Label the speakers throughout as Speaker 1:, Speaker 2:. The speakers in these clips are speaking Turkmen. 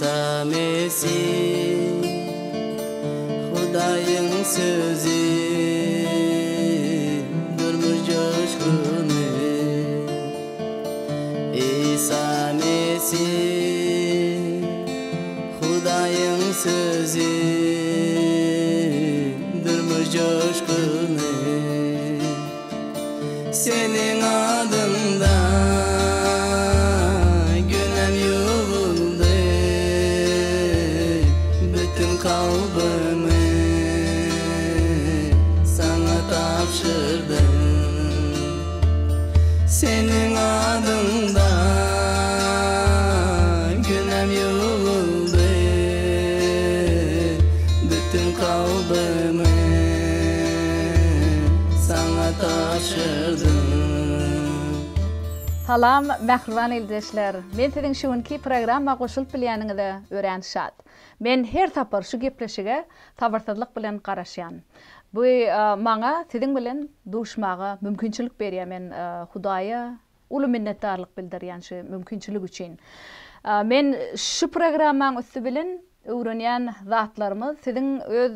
Speaker 1: Isa Mesih Hudaýyň sözi Durmuş joşguny Isa Mesih Hudaýyň sözi Durmuş joşguny Seniň adyňda günäm ýuwuldy, Bütin kalbymy Saňa tabşyrdym. Seniň adyňda günäm ýuwuldy, Bütin kalbymy Saňa tabşyrdym.
Speaker 2: Salam mähriban ildeşler! Men siziň şu günki programma goşulyp bilýäniňize örän şat. Men her sapar şu gepleşige sabyrsyzlyk bilen garaşýan. Bu maňa siziň bilen duşmaga mümkinçilik berýär. Men Hudaýa uly minnetdarlyk bildirýän şu mümkinçilik üçin. Men şu programmaň üsti bilen öwrenýän zatlarymyz siziň öz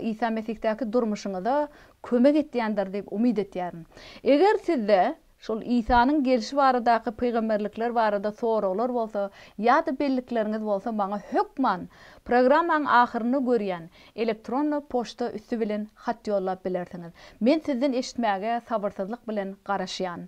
Speaker 2: Isa Mesihdäki durmuşyňyza kömek etýändir diýip umyt etýärin. Eger sizde şol Isanyň gelşi baradaky pygamberlikler barada soraglar bolsa ýa-da bellikleriňiz bolsa maňa hökman programmaň ahyrynda görýän elektronny poçta üsti bilen hat ýollap bilersiňiz. Men sizden eşitmäge sabyrsyzlyk bilen garaşýan.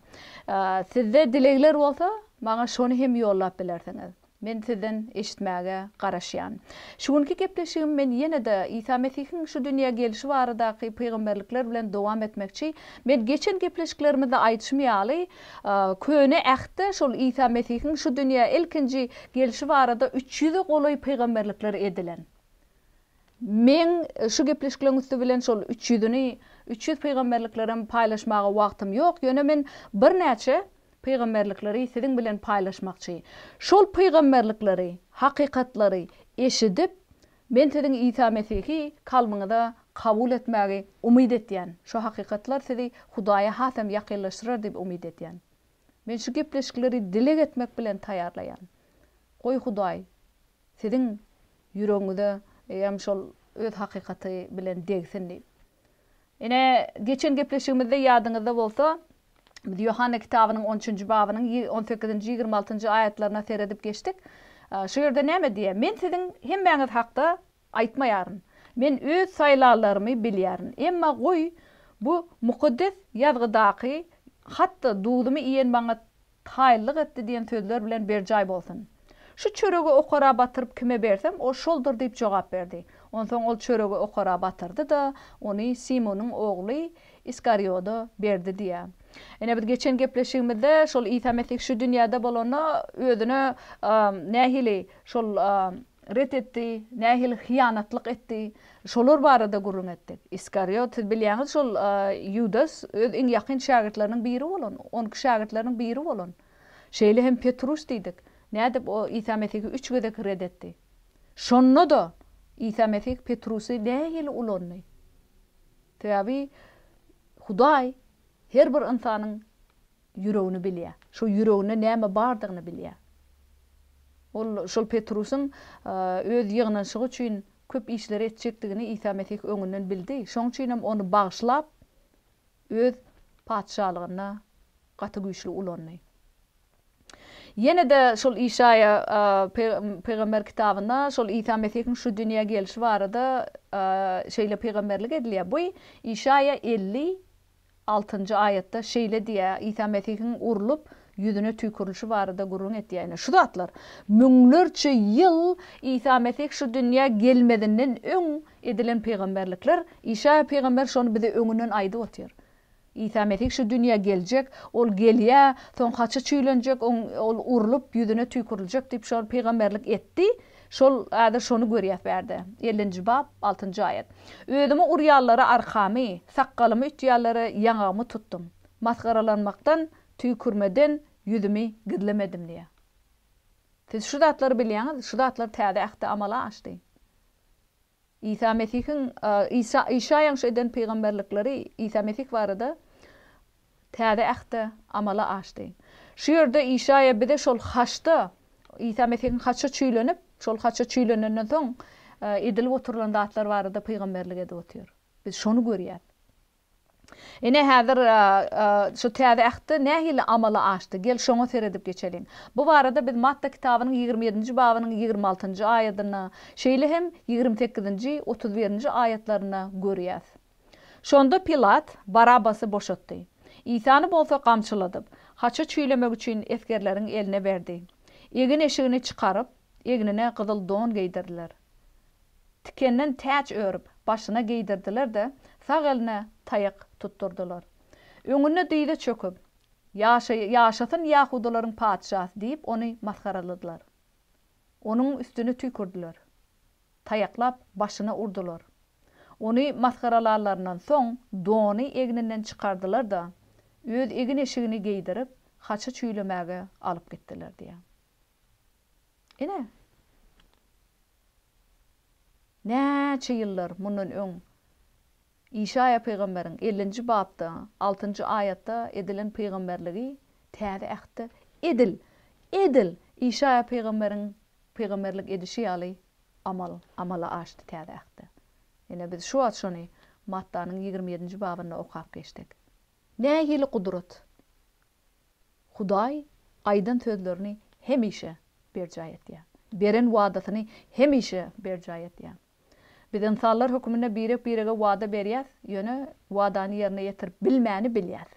Speaker 2: Sizde dilegler bolsa maňa şony hem ýollap bilersiňiz. Men sizden eşitmäge garaşýan. Şu günki gepleşigimi men ýene-de Isa Mesihiň şu dünýä gelşi baradaky pygamberlikler bilen dowam etmekçi. Men geçen gepleşiklerimizde aýdyşym ýaly, Köne Ähtde şol Isa Mesihiň şu dünýä ilkinji gelşi barada üç ýüze golaý pygamberlikler edilen. Meň şu gepleşikleriň üsti bilen şol üç ýüzüni, 300 pygamberliklerem paýlaşmaga wagtym ýok, ýöne men birnäçe pygamberlikleri siziň bilen paýlaşmakçy. Şol pygamberlikleri, hakykatlary eşidip, men siziň Isa Mesihi kalbyňyza kabul etmägi umyt etýän. Şo hakykatlar sizi Hudaýa hasam ýakynlaşdyrar diýip umyt etýän. Men şu gepleşikleri dileg etmek bilen taýýarlaýan. Goý Hudaý siziň ýüregiňize hem şol öz hakykaty bilen degsin diýip. Ine, geçen gepleşigimizde ýadyňyzda bolsa, biz Ýohanna kitabynyň on üçünji babynyň on sekizinji, ýigrimi altynjy aýatlaryna seredip geçdik. Şu ýerde näme diýýär? Men siziň hemmäňiz hakda aýtmaýaryn. Men öz saýlanlarymy bilýärin. Emma goý, bu Mukaddes Ýazgydaky, Hat-da duzumy iýen maňa Taýynlyk etdi diýen sözler bilen berjaý bolsun. Şu çöregi okara batyryp kime bersem, o şoldur diýip jogap berdi. Onsoň ol çöregi okara batyrdy-da, ony Simunyň ogly Iskarioda berdi diýýär. Ine, biz geçen gepleşigimizde şol Isa Mesih şu dünýäde bolanda özüne nähili şol ret etdi, nähili hyýanatlyk etdi, şolar barada gürrüň etdik. Iskariot, siz bilýäňiz, şol Ýudas öz iň ýakyn şägirtleriniň biri bolan, on iki şägirtleriniň biri bolan. Şeýle hem Petrus diýdik, nädip o Isa Mesihi üç gezek ret etdi. Şonda-da Isa Mesih Petrusy nähili ulandy? Sebäbi Hudaý her bir ynsanyň ýüregini bilýär. Şo ýüreginde näme bardygyny bilýär. Ol şol Petrusyň öz ýygnanyşygy üçin köp işleri etjekdigini Isa Mesih öňünden bildi. Şoň üçin hem ony bagyşlap, öz patyşalygynda gaty güýçli ulandy. Ýene-de şol Işaýa pygamber kitabynda şol Isa Mesihiň şu dünýä gelşi barada şeýle pygamberlik edilýär. Bu Işaýa 56 njy aýatda şeýle diýýär, Isa Mesihiň urlup, ýüzüne tüýkürilişi barada gürrüň etýär. Ine, şu zatlar müňlerçe ýyl Isa Mesih şu dünýä gelmezinden öň edilen pygamberlikler. Işaýa pygamber şony bize öňünden aýdyp otyr. Isa Mesih şu dünýä geljek, Ol gelýär, soň haça çüýlenjek, Ol urlup, ýüzüne tüýküriljek diýip şol pygamberlik etdi. Şol häzir şony görýäs bärde. Ellinji bap, altynjy aýat. Özümi urýanlara arkamy, sakgalymy ütýänlere ýaňagymy tutdum. Masgaralanmakdan, tüýkürmeden ýüzümi gizlemedim diýýär. Siz şu zatlary bilýäňiz, şu zatlar Täze Ähtde amala aşdy. Isa Mesihiň, Isa, Işaýaň şu eden pygamberlikleri Isa Mesih barada Täze Ähtde amala aşdy. Şu ýerde Işaýa bize şol haçda, Isa Mesihiň haça çüýlenip, Şol haça çüýlenenden soň edilip oturylan zatlar barada pygamberlik edip otyr. Biz şony görýäs. Ine häzir şu Täze Ähtde nähili amala aşdy? Gel şoňa seredip geçeliň. Bu barada biz Matta kitabynyň 27-nji babynyň 26-njy aýadynda, şeýle hem 28-nji, 31-nji aýatlarynda görýäs. Şonda Pilat Barabasy boşatdy. Isany bolsa gamçyladyp, haça çüýlemek üçin esgerleriň eline berdi. Egin-eşigini çykaryp, egnine gyzyl don geýdirdiler. Tikenden täç örüp, başyna geýdirdiler-de, sag eline taýak tutdurdylar. Öňünde dyza çöküp, Ýaşa, ýaşasyn ýahudylaryň patyşasy diýip, ony masgaraladylar. Onuň üstüne tüýkürdiler. Taýaklap, başyna urdular. Ony masgaralanlaryndan soň, dony egninden çykardylar-da, öz egin-eşigini geýdirip, haça çüýlemäge alyp gitdiler diýýär. Ine, näçe ýyllar mundan öň Işaýa pygamberiň ellinji bapda, altynjy aýatda edilen pygamberligi Täze Ähtde edil, edil Işaýa pygamberiň pygamberlik edişi ýaly amal, amala aşdy Täze Ähtde. Ine, biz şu wagt şony Mattanyň 27-nji babynda okap geçdik. Nähili gudrat! Hudaý aýdan sözlerini hemişe berjaý etýär. Beren wadasyny hemişe berjaý etýär. Biz ynsanlar höküminde birek-birege wada berýäs, ýöne wadany ýerine ýetirip bilmäni bilýäs.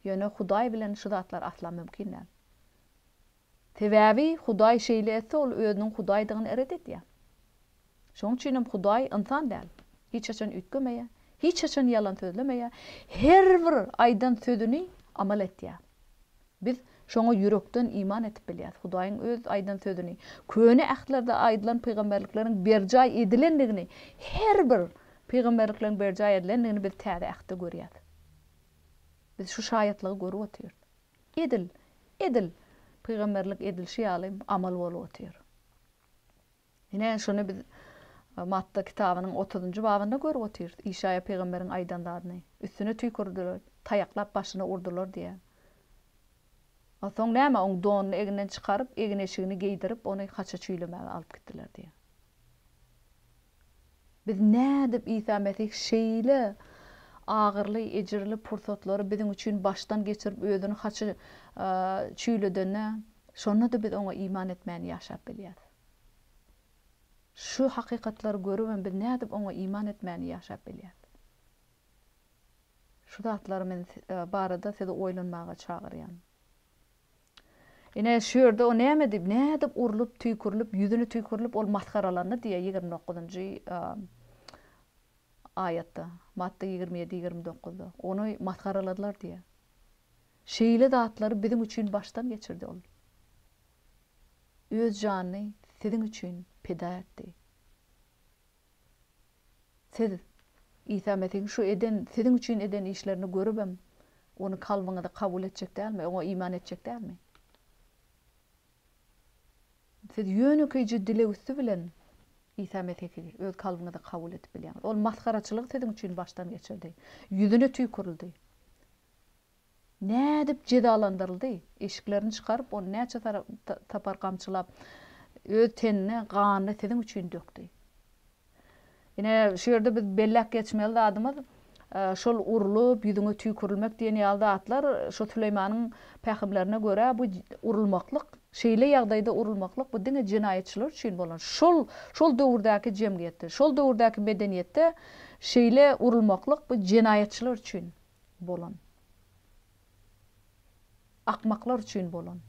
Speaker 2: Ýöne Hudaý bilen şu zatlar asla mümkin däl. Sebäbi Hudaý şeýle etse ol özüniň Hudaýdygyny ret edýär. Şonuň üçin hem Hudaý ynsan däl. Hiç haçan üýtgemeýär, hiç haçan ýalan sözlemeýär, her bir aýdan sözüni amal etýär. Biz şoňa ýürekden iman edip bilýäris. Hudaýyň öz aýdan sözüni, Köne Ähtlerde aýdylan pygamberlikleriň berjaý edilendigini, her bir pygamberlikleriň berjaý edilendigini biz Täze Ähtde görýäris. Biz şu şaýatlygy görüp otyrys. Edil, edil pygamberlik edilişi ýaly amal bolup otyr. Ine, şuny biz Matta kitabynyň otuzynjy babynda görüp otyrys, Işaýa pygamberiň aýdan zadyny. Üstüne tüýkürdiler, taýaklap başyna urdular diýýär. A soň näme, oň donuny eginden çykaryp, egin-eşigini geýdirip, ony haça çüýlemäge alyp gitdiler diýýär. Biz nädip Isa Mesih şeýle agyrly, ejirli pursatlary biziň üçin başdan geçirip, özüni haça çüýledende, şonda-da biz oňa iman etmän ýaşap bilýäris? Şu hakykatlary görübem biz nädip oňa iman etmän ýaşap bilýäris? Şu zatlary men barada sizi oýlanmaga çagyrýan. Ine, şu ýerde o näme diýip, nädip urlup, tüýkürilip, ýüzüne tüýkürilip, ol masgaralandy diýýär 29-njy aýatda, Matta 27, 29-da. Ony masgaraladylar diýýär. Şeýle zatlary biziň üçin başdan geçirdi ol. Öz janyny siziň üçin pida etdi. Siz Isa Mesihiň şu eden, siziň üçin eden işlerini görübem, Ony kalbyňyza kabul etjek dälmi, Oňa iman etjek dälmi? Siz ýönekeýje dileg üsti bilen Isa Mesihi öz kalbyňyza kabul edip bilýäňiz. Ol masgaraçylygy siziň üçin başdan geçirdi. Ýüzüne tüýkürildi. Nädip jezalandyryldy? Eşiklerini çykaryp, ony näçe sapar gamçylap, öz tenine ganyny siziň üçin dökdi. Ine, şu ýerde biz belläp geçmeli zadymyz, şol urlup, ýüzüňe tüýkürilmek diýen ýaly zatlar, şu Süleýmanyň pähimlerine görä, bu urulmaklyk, şeýle ýagdaýda urulmaklyk bu diňe jenaýatçylar üçin bolan. Şol, şol döwürdäki jemgyýetde, şol döwürdäki medeniýetde şeýle urulmaklyk bu jenaýatçylar üçin bolan. Akmaklar üçin bolan.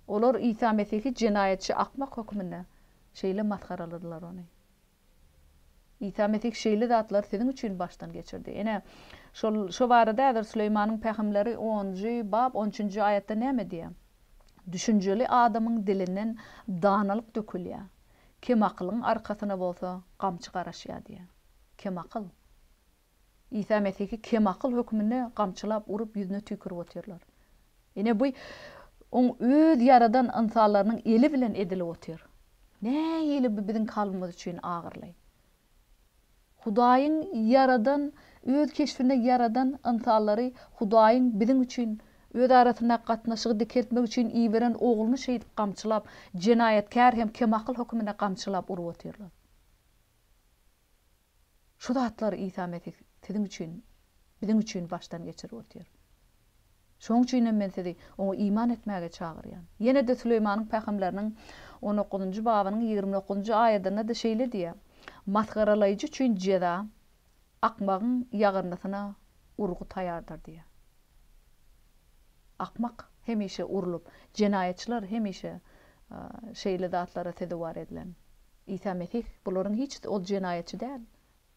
Speaker 2: Olar Isa Mesihi jenaýatçy akmak hökmünde şeýle masgaraladylar ony. Isa Mesih şeýle zatlary siziň üçin başdan geçirdi. Ene, şol şo barada häzir Süleýmanyň pähimleri onunjy bap on üçünji aýatda näme diýýär? Düşünjeli adamyň dilinden danalyk dökülýär. Kemakylyň arkasyna bolsa gamçy garaşýar diýýär. Kemakyl. Isa Mesihi kemakyl hökmünde gamçylap urup ýüzüne tüýkürip otyrlar. Ine bu Oň öz ýaradan ynsanlarynyň eli bilen edilip otyr. Nähili bu biziň kalbymyz üçin agyrly. Hudaýyň ýaradan, öz keşbinde ýaradan ynsanlary Hudaýyň biziň üçin Öz arasyndaky gatnaşygy dikeltmek üçin iberen Ogluny şeýdip gamçylap, jenaýatkär hem kemakyl höküminde gamçylap urup otyrlar. Şu zatlary Isa Mesih siziň üçin, biziň üçin başdan geçirip otyr. Şonuň üçin hem men sizi Oňa iman etmäge çagyrýan. Ýene-de Süleýmanyň pähimleriniň on dokuzynjy babynyň 29-njy aýadynda-da şeýle diýýär, Masgaralaýjy üçin jeza, akmagyň ýagyrnysyna urgy taýardyr diýýär. Akmak hemişe urlup, jenaýatçylar hemişe şeýle zatlara sezewar edilen. Isa Mesih bularyň hiçisi, ol jenaýatçy däl,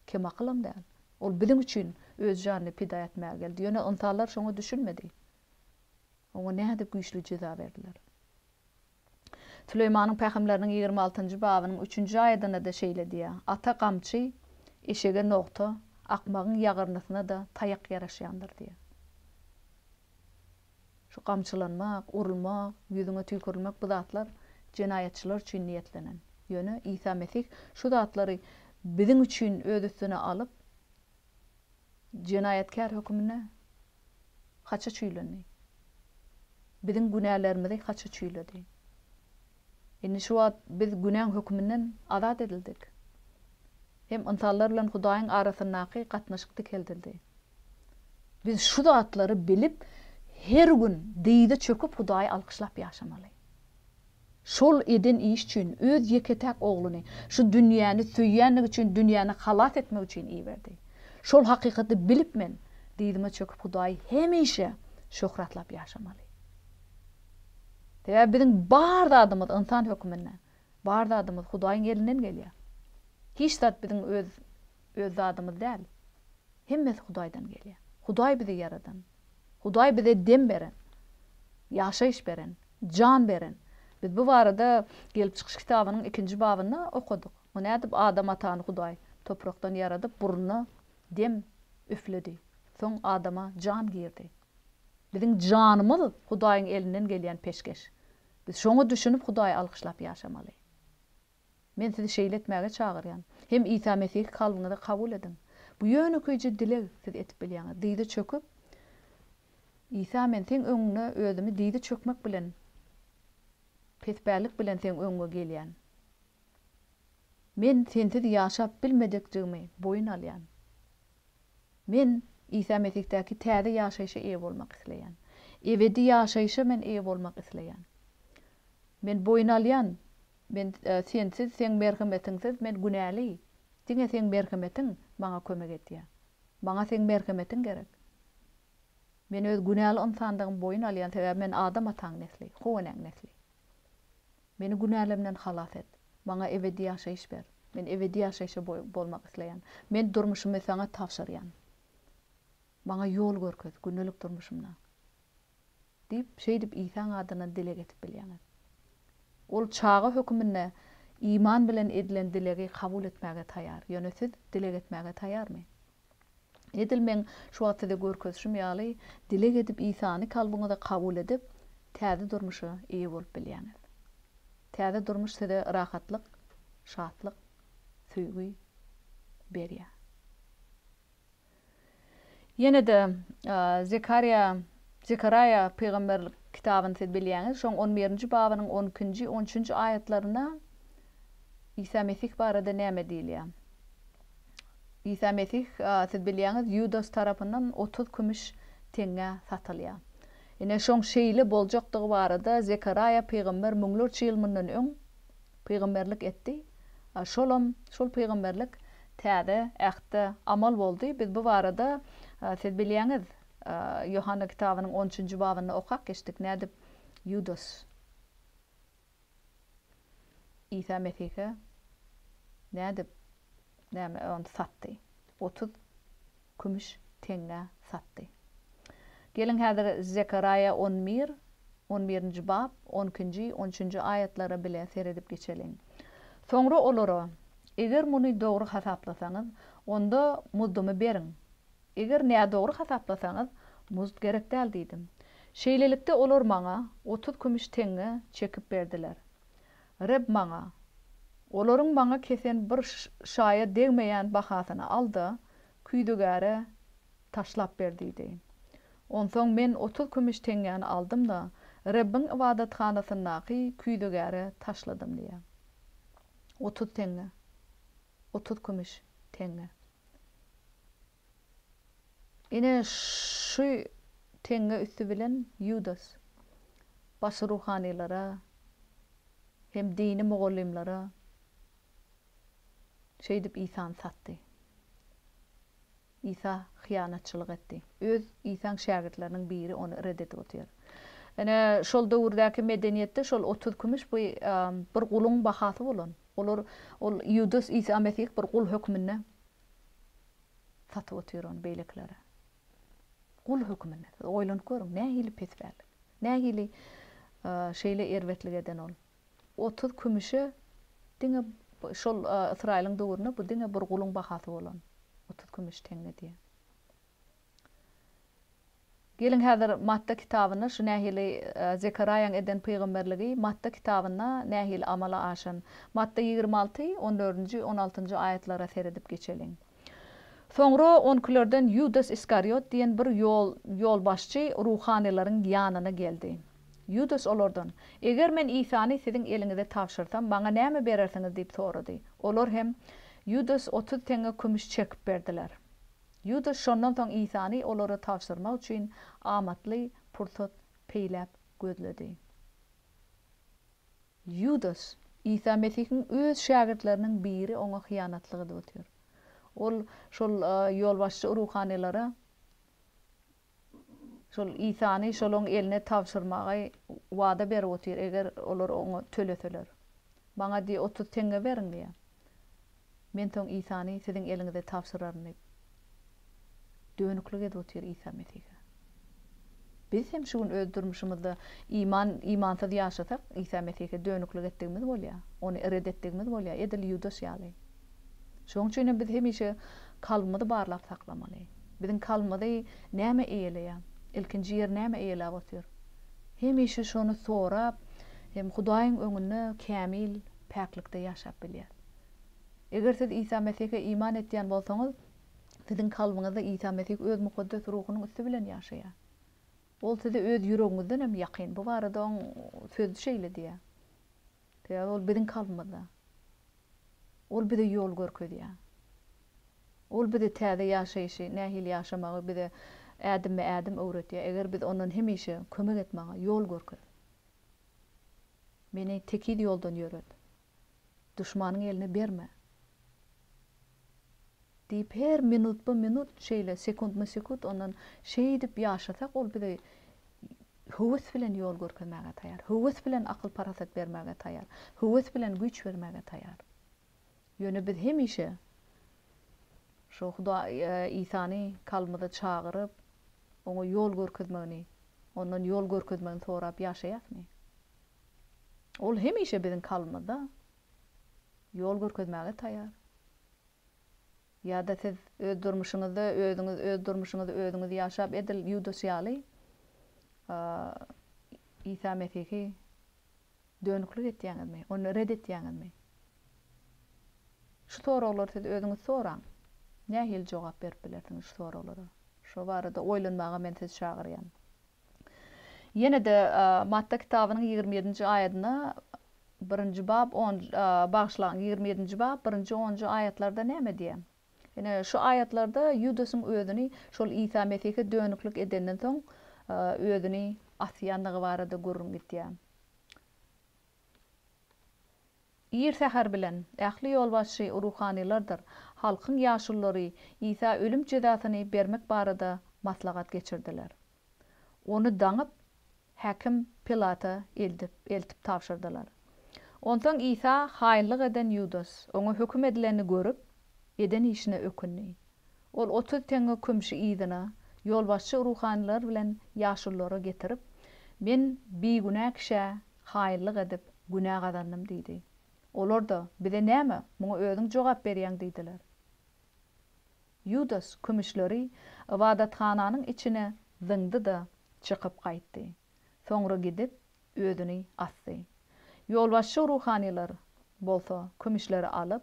Speaker 2: kemakylam däl. Ol biziň üçin öz janyny pida etmäge geldi. Ýöne ynsanlar şoňa düşünmedi. Oňa nädip güýçli jeza berdiler. Süleýmanyň pähimleriniň 26-njy babynyň üçünji aýadynda-da şeýle diýýär, Ata gamçy, eşege nogta, akmagyň ýagyrnysyna-da taýak ýaraşýandyr diýýär. Şu gamçylanmak, urulmak, ýüzüňe tüýkürilmek bu zatlar jenaýatçylar üçin niýetlenen. Ýöne Isa Mesih şu zatlary biziň üçin öz üstüne alyp, jenaýatkär höküminde haça çüýlendi. Biziň günälerimizi haça çüýledi. Indi şu wagt biz günäň höküminden azat edildik. Hem ynsanlar bilen Hudaýyň arasyndaky gatnaşyk dikeldildi. Biz şu zatlary bilip, her gün dyza çöküp Hudaýy alkyşlap ýaşamaly. Şol eden iş üçin öz ýeke-täk Ogluny şu dünýäni söýýänligi üçin dünýäni halas etmek üçin iberdi. Şol hakykaty bilip men dyzyma çöküp Hudaýy hemişe şöhratlap ýaşamaly. Sebäbi biziň bar zadymyz ynsan höküminde bar zadymyz Hudaýyň elinden gelýär. Hiç zat biziň öz öz zadymyz däl. Hemmesi Hudaýdan gelýär. Hudaý bizi ýaradan. Hudaý bize dem beren. Ýaşaýyş beren. Jan beren. Biz bu barada Gelip çykyş kitabynyň ikinji babynda okadyk. O nädip Adam atany Hudaý toprakdan ýaradyp, burnuna dem üfledi. Soň Adama jan girdi. Biziň janymyz Hudaýyň elinden gelýän peşgeş. Biz şoňa düşünip Hudaýy alkyşlap ýaşamaly. Men sizi şeýle etmäge çagyrýan. Hem Isa Mesihi kalbyňyza kabul ediň. Bu ýönekeýje dileg siz edip bilýäňiz. Dyza çöküp, Isa men seň öňüňde özümi dyza çökmek bilen, pespällik bilen seň öňüňe gelýän. Men sensiz ýaşap bilmejekjigimi boýun alýan. Men Isa Mesihdäki täze ýaşaýşa eýe bolmak isleýän. Ebedi ýaşaýşa men eýe bolmak isleýän. Men boýun alýan, men sensiz, seň merhemetiňsiz men günäli. Diňe seň merhemetiň maňa kömek edýär. Maňa seň merhemetiň gerek. Men öz günäli ynsandygymy boýun alýan, sebäbi men Adam ataň nesli, How enäň nesli. Meni günälerimden halas et. Maňa ebedi ýaşaýyş ber. Men ebedi ýaşaýşa bolmak isleýän. Men durmuşymy Saňa tabşyrýan. Maňa ýol görkez gündelik durmuşymda. Diýip, şeýdip Isaň adyndan dileg edip bilýäňiz. Ol çaga höküminde iman bilen edilen dilegi kabul etmäge taýar. Ýöne siz dileg etmäge taýarmy? Edil meň şu wagt size görkezişim ýaly, dileg edip Isany kalbyňyza kabul edip, täze durmuşa eýe bolup bilýäňiz. Täze durmuş size rahatlyk, şatlyk, söýgi berýär. Ýene-de Zekariýa, Zekaraýa pygamberlik kitabyny siz bilýäňiz, şoň on birinji babynyň on ikinji, on üçünji aýatlarynda Isa Mesih barada näme diýilýär? Isa Mesih, siz bilýäňiz, Ýudas tarapyndan 30 kümüş teňňä satylýar. Ine, şoň şeýle boljakdygy barada Zekaraýa pygamber müňlerçe ýyl mundan öň pygamberlik etdi. Şolam, şol pygamberlik Täze Ähtde amal boldy. Biz bu barada, siz bilýäňiz, Ýohanna kitabynyň on üçünji babynda okap geçdik, nädip Ýudas Isa Mesihe nädip, näme, ony satdy. 30 kümüş teňňä satdy. Geliň häzir Zekaraýa on bir, on birinji bap, on ikinji, on üçünji aýatlara bile seredip geçeliň. Soňra olara, Eger muny dogry hasaplasaňyz, onda muzdumy beriň. Eger nädogry hasaplasaňyz, muzd gerek däl diýdim. Şeýlelikde olar maňa 30 kümüş teňňe çekip berdiler. Reb maňa, Olaryň maňa kesen bir şaýa degmeýän bahasyny al-da, küýzegäre taşlap ber diýdi. Onsoň men 30 kümüş teňňäni aldym-da, Rebbiň ybadathanasyndaky küýzegäre taşladym diýýär. 30 teňňe. 30 kümüş teňňe. Ine, şu teňňe üsti bilen Ýudas baş ruhanylara hem dini mugallymlara şeýdip Isany satdy. Isa hyýanatçylyk etdi. Öz Isaň şägirtleriniň biri ony ret edip otyr. Ine, şol döwürdäki medeniýetde şol 30 kümüş bu bir guluň bahasy bolan. Olar ol Ýudas Isa Mesih bir gul hökmünde satyp otyr ony beýlekilere. Gul hökmünde. Siz oýlanyp görüň, nähili pespäl. Nähili şeýle erbetlik eden ol. 30 kümüşe diňe şol Ysraýylyň döwründe bu diňe bir guluň bahasy bolan. 30 kümüş teňňe diýen. Geliň häzir Matta kitabynda şu nähili Zekaraýaň eden pygamberligi Matta kitabynda nähili amala aşan. Matta 26, on dördünji, on altynjy aýatlara seredip geçeliň. Soňra onkilerden Ýudas Iskariot diýen bir ýol ýolbaşçy ruhanylaryň ýanyna geldi. Ýudas olardan, Eger men Isany siziň eliňize tabşyrsam, maňa näme berersiňiz diýip sorady. Olar hem Ýudas 30 teňňe kümüş çekip berdiler. Ýudas şondan soň Isany olara tabşyrmak üçin amatly pursat peýläp gözledi. Ýudas, Isa Mesihiň öz şägirtleriniň biri oňa hyýanatlyk edip otyr. Ol şol ýolbaşçy ruhanylara şol Isany şolaryň eline tabşyrmagy wada berip otyr, eger olar oňa töleseler. Maňa diýýär, 30 teňňe beriň diýýär. Men soň Isany siziň eliňize tabşyraryn diýip, dönüklik edip otyr Isa Mesihe. Biz hem şu gün öz durmuşymyzda iman, imansyz ýaşasak, Isa Mesihe dönüklik etdigimiz bolýar. Ony ret etdigimiz bolýar, edil Ýudas ýaly. Şonuň üçin hem biz hemişe kalbymyzy barlap saklamaly. Biziň kalbymyzy näme eýeleýär? Ilkinji ýeri näme eýeläp otyr? Hemişe şony sorap, hem Hudaýyň öňünde kämil päklikde ýaşap bilýär. Eger siz Isa Mesihe iman etýän bolsaňyz, siziň kalbyňyzda Isa Mesih öz Mukaddes Ruhunyň üsti bilen ýaşaýar. Ol size öz ýüregiňizden hem ýakyn. Bu barada Oň Sözi şeýle diýýär. Sebäbi Ol biziň kalbymyzda. Ol bize ýol görkezýär. Ol bize täze ýaşaýşy, nähili ýaşamagy bize ädimme-ädim öwretýär. Eger biz Ondan hemişe kömek et maňa, ýol görkez. Meni tekiz ýoldan ýöret. Duşmanyň eline berme. Diýip, her minutma-minut şeýle, sekuntma-sekut ondan şeýdip ýaşasak, ol bize höwes bilen ýol görkezmäge taýýar, höwes bilen akyl-parasat bermäge taýýar, höwes bilen güýç bermäge taýýar. Ýöne biz hemişe şo Hudaý Isany kalbymyza çagyryp, oňa ýol görkezmegini, ondan ýol görkezmegini sorap ýaşaýasmy? Ol hemişe biziň kalbymyzda ýol görkezmäge taýýar. Ýa-da siz öz durmuşyňyzda özüňiz öz durmuşyňyzy özüňiz ýaşap edil Ýudas ýaly Isa Mesihi dönüklik etýäňizmi? Ony ret etýäňizmi? Şu soraglary siz özüňiz soraň. Nähili jogap berip bilersiňiz şu soraglara? Şo barada oýlanmaga men sizi çagyrýan. Ýene-de Matta kitabynyň 27-nji aýadynda birinji bap on bagyşlaň 27-nji bap birinji onunjy aýatlarda näme diýýär? Ine, şu aýatlarda Ýudasyň özüni şol Isa Mesihe dönüklik edenden soň özüni asýandygy barada gürrüň gidýär. Ir säher bilen ähli ýolbaşçy ruhanylardyr halkyň ýaşululary Isa ölüm jezasyny bermek barada maslahat geçirdiler. Ony daňyp, häkim Pilata eldip, eltip tabşyrdylar. Onsoň Isa haýynlyk eden Ýudas oňa höküm edilenini görüp, eden işine ökündi. Ol 30 teňňe kümşi yzyna, ýolbaşçy ruhanylar bilen ýaşululara getirip, Men bigünä kişä haýynlyk edip, günä gazandym diýdi. Olar-da, Bize näme, muňa özüň jogap berýäň diýdiler. Ýudas kümüşleri ybadathananyň içine zyňdy-da, çykyp gaýtdy. Soňra gidip, özüni asdy. Ýolbaşçy ruhanylar bolsa kümüşleri alyp,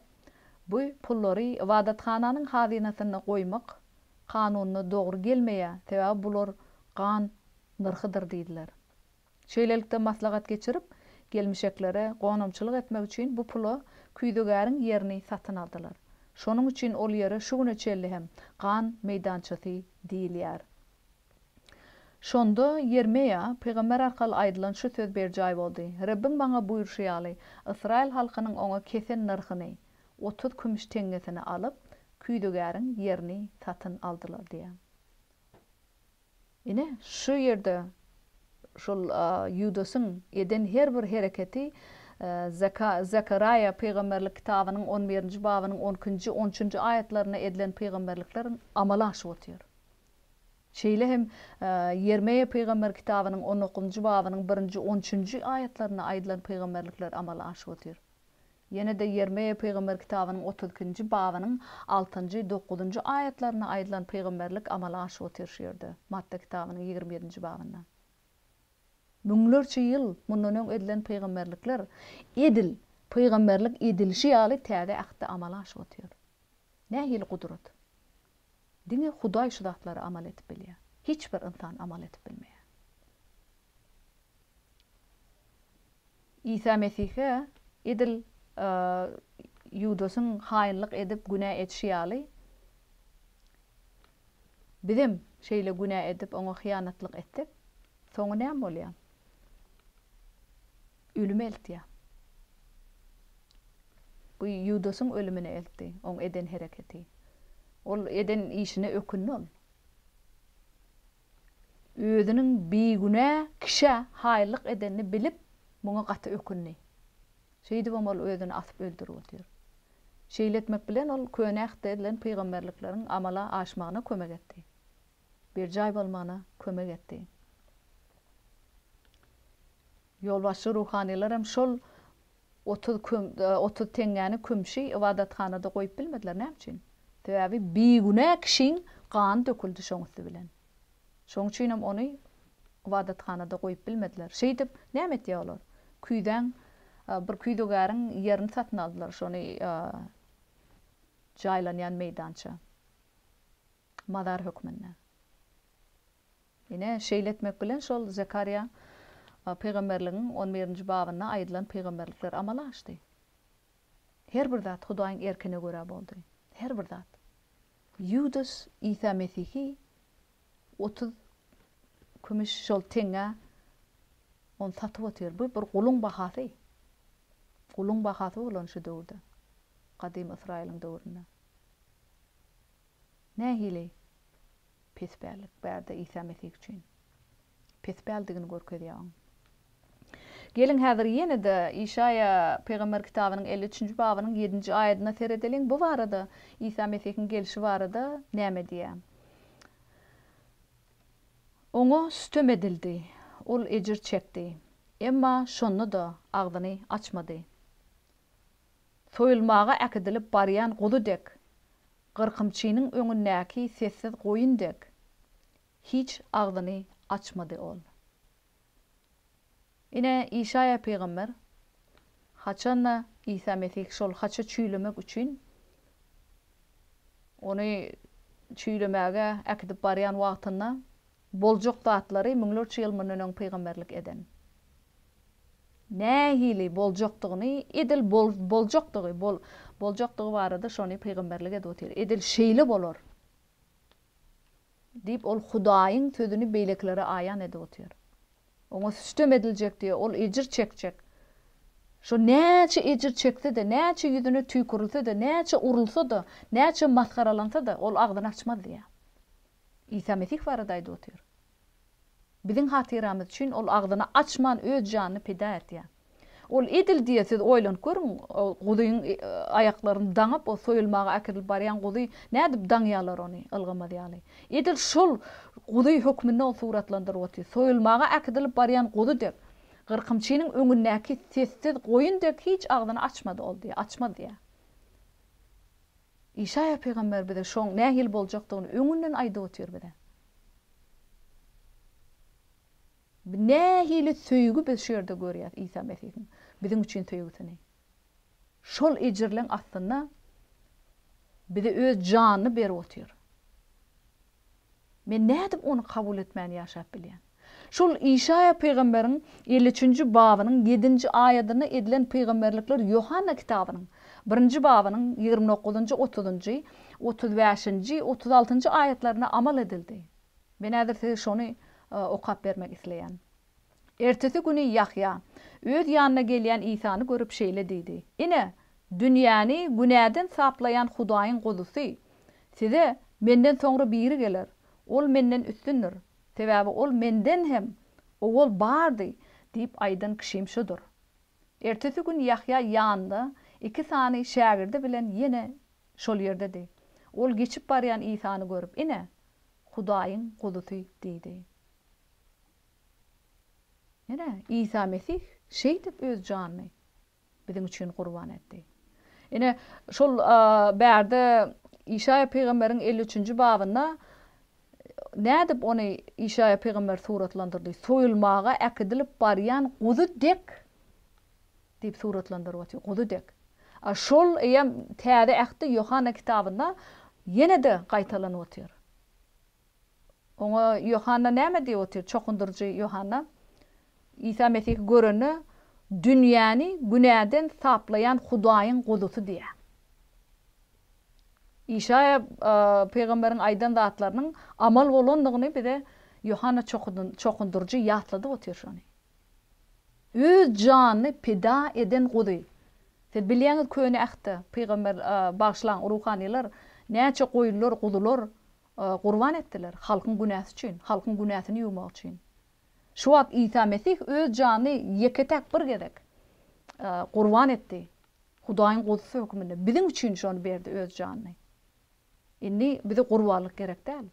Speaker 2: Bu pullary ybadathananyň hazynasynda goýmak kanuna dogry gelmeýär, sebäbi bular. Gan nyrhydyr diýdiler. Şeýlelikde maslahat geçirip, gelmişeklere gonamçylyk etmek üçin bu pula küýzegäriň ýerini satyn aldylar. Şonuň üçin ol ýere şu güne çenli hem Gan meýdançasy diýilýär. Şonda Ýermeýa pygamber arkaly aýdylan şu söz berjaý boldy, Rebbiň maňa buýruşy ýaly, ysraýyl halkynyň oňa kesen nyrhyny, 30 kümüş teňňesini alyp, küýzegäriň ýerini satyn aldylar diýýär. Ine, şu ýerde şol Ýudasyň eden her bir hereketi Zekaraýa pygamberlik kitabynyň on birinji babynyň on ikinji, on üçünji aýatlarynda edilen pygamberlikler amala aşyp otyr. Şeýle hem Ýermeýa pygamber kitabynyň on dokuzynjy babynyň birinji, on üçünji aýatlarynda aýdylan pygamberlikler amala aşyp otyr. Ýene-de Ýermeýa pygamber kitabynyň 32-nji babynyň altynjy, dokuzynjy aýatlarynda aýdylan pygamberlik amala aşyp otyr şu ýerde, Matta kitabynyň 27-nji babynda. Müňlerçe ýyl mundan öň edilen pygamberlikler edil pygamberlik edilişi ýaly Täze Ähtde amala aşyp otyr. Nähili gudrat! Diňe Hudaý şu zatlary amal edip bilýär. Hiç bir ynsan amal edip bilmeýär. Isa Mesihe edil Ýudasyň haýynlyk edip günä edişi ýaly, bizem şeýle günä edip oňa hyýanatlyk etsek, soňy näme bolýar? Ölüme eltýär. Bu Ýudasyň ölümine eltdi, oň eden hereketi. Ol eden işine ökündi ol. Özüniň bigünä kişä haýynlyk edenini bilip, muňa gaty ökündi. Şeýdibem ol özüni asyp öldürip otyr. Şeýle etmek bilen ol Köne Ähtde edilen pygamberlikleriň amala aşmagyna kömek etdi. Berjaý bolmagyna kömek etdi. Ýolbaşçy ruhanylar hem şol 30 küm, 30 teňňäni kümşi ybadathanada goýup bilmediler. Näme üçin? Sebäbi bigünä kişiň gany döküldi şoň üsti bilen. Şoň üçin hem ony ybadathanada goýup bilmediler. Şeýdip, näme etýär olar? Küýzäň, bir küýzegäriň ýerini satyn aldylar, şony jaýlanýan meýdança, mazar hökmünde. Ine, şeýle etmek bilen şol Zekarýa pygamberligiň on birinji babynda aýdylan pygamberlikler amala aşdy. Her bir zat Hudaýyň erkine görä boldy. Her bir zat. Ýudas Isa Mesihi 30 kümüş şol teňňä ony satyp otyr. Bu bir guluň bahasy. Guluň bahasy bolan şu döwürde. Gadymy Ysraýylyň döwründe. Nähili pespällik bärde Isa Mesih üçin. Pespäldigini görkezýär oň. Geliň häzir ýene-de Işaýa pygamber kitabynyň 53-nji babynyň 7-nji aýadyna seredeliň. Bu barada Isa Mesihiň gelşi barada näme diýýär? Oňa sütem edildi, ol ejir çekdi, emma şonda-da agzyny açmady. Soýulmaga äkidilip barýan guzy dek, gyrkymçynyň öňündäki sessiz goýun dek, hiç agzyny açmady ol. Ine, Işaýa pygamber, haçan-da Isa Mesih şol haça çüýlemek üçin Ony çüýlemäge äkidip barýan wagtynda boljak zatlary müňlerçe ýyl mundan öň pygamberlik eden. Nähili boljakdygyny, edil boljakdygy, boljakdygy barada şony pygamberlik edip otyr. Edil şeýle bolar diýip, ol Hudaýyň sözüni beýlekilere aýan edip otyr. Oňa sütem ediljek diýýär, ol ejir çekjek. Şo näçe ejir çekse-de, näçe ýüzüne tüýkürilse-de, näçe urulsa-da, näçe masgaralansa-da, ol agzyny açmaz diýýär. Isa Mesih barada aýdyp otyr. Biziň hatyramyz üçin ol agzyny açman öz janyny pida etýär. Ol edil diýe siz oýlanyp görüň, guzyň aýaklaryny daňyp, o soýulmaga äkidilip barýan guzy nädip daňýarlar ony ylgamaz ýaly. Edil şol guzy hökmünde ol suratlandyryp otyr. Soýulmaga äkidilip barýan guzy dek, gyrkymçynyň öňündäki sessiz goýun dek hiç agzyny açmady ol diýýär, açmaz diýýär. Işaýa pygamber bize şoň nähili boljakdygyny öňünden aýdyp otyr bize. Nähili söýgi biz şu ýerde görýäs Isa Mesihiň biziň üçin söýgüsini. Şol ejirleň astynda bize öz janyny berip otyr. Men nädip ony kabul etmän ýaşap bilýän? Şol Işaýa pygamberiň 53-nji babynyň ýedinji aýadynda edilen pygamberlikler Ýohanna kitabynyň birinji babynyň 29-njy, otuzynjy, 35-nji, 36-njy aýatlarynda amal edildi. Men häzir size şony okap bermek isleýän. Ertesi güni Ýahýa öz ýanyna gelýän Isany görüp şeýle diýdi, Ine, dünýäni günäden saplaýan Hudaýyň Guzusy! Size Menden soňra biri geler, Ol menden üstündir, sebäbi Ol menden hem owal bardy diýip aýdan kişim şudur. Ertesi gün Ýahýa ýanynda iki sany şägirdi bilen ýene şol ýerdedi. Ol geçip barýan Isany görüp, Ine, Hudaýyň Guzusy diýdi. Ine, Isa Mesih şeýdip öz janyny biziň üçin gurban etdi. Ine, şol bärde Işaýa pygamberiň 53-nji babynda nädip ony Işaýa pygamber suratlandyrdy? Soýulmaga äkidilip barýan guzy dek diýip suratlandyryp otyr, guzy dek. A şol eýýäm Täze Ähtde Ýohanna kitabynda ýene-de gaýtalanyp otyr. Oňa Ýohanna näme diýip otyr? Çokundyryjy Ýohanna Isa Mesihi görende, dünýäni günäden saplaýan Hudaýyň Guzusy diýýär. Işaýa pygamberiň aýdan zatlarynyň amal bolandygyny bize Ýohanna çokundyryjy ýatladyp otyr şony. Öz janyny pida eden guzy. Siz bilýäňiz Köne Ähtde pygamber, bagyşlaň, ruhanylar näçe goýunlar, guzular gurban etdiler, halkyň günäsi üçin, halkyň günäsini ýuwmak üçin. Şu wagt Isa Mesih öz janyny ýeke-täk bir gezek gurban etdi, Hudaýyň Guzusy hökmünde, biziň üçin şony berdi öz janyny. Indi bize gurbanlyk gerek däl.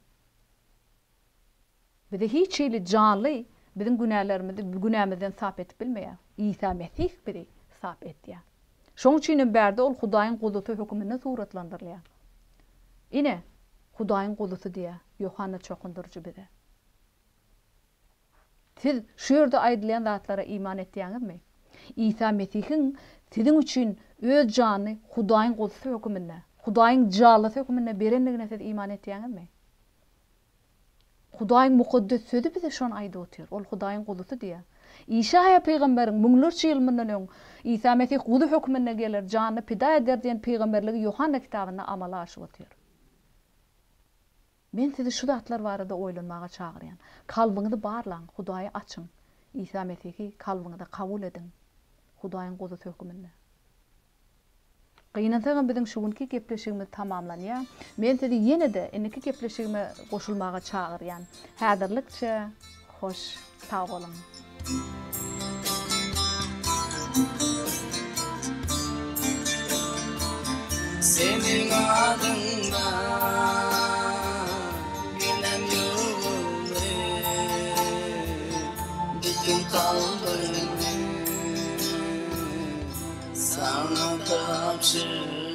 Speaker 2: Bizi hiç hili janly biziň günälerimizi günämizden sap edip bilmeýär. Isa Mesih bizi sap etýär. Şoň üçin hem bärde ol Hudaýyň Guzusy höküminde suratlandyrylýar. Ine, Hudaýyň Guzusy diýýär Ýohanna Çokundyryjy bize. Siz şu ýerde aýdylýan zatlara iman etýäňizmi? Isa Mesihiň siziň üçin öz janyny Hudaýyň Guzusy höküminde, Hudaýyň Jallysy höküminde berendigine siz iman etýäňizmi? Hudaýyň Mukaddes Sözi bize şony aýdyp otyr. Ol Hudaýyň Guzusy diýýär. Işaýa pygamberiň müňlerçe ýyl mundan öň Isa Mesih Guzy hökmünde geler, janyny pida eder diýen pygamberligi Ýohanna kitabynda amala aşyp otyr. Men sizi şu zatlar barada oýlanmaga çagyrýan. Kalbyňyzy barlaň, Hudaýa açyň. Isa Mesihi kalbyňyza kabul ediň, Hudaýyň Guzusy hökmünde. Gynansagam biziň şu günki gepleşigimiz tamamlanýar. Men sizi ýene-de indiki gepleşigime goşulmaga çagyrýan. Häzirlikçe hoş sag boluň.
Speaker 1: Seniň adyňda günäm ýuwuldy Bütin kalbymy Saňa tabşyrdym.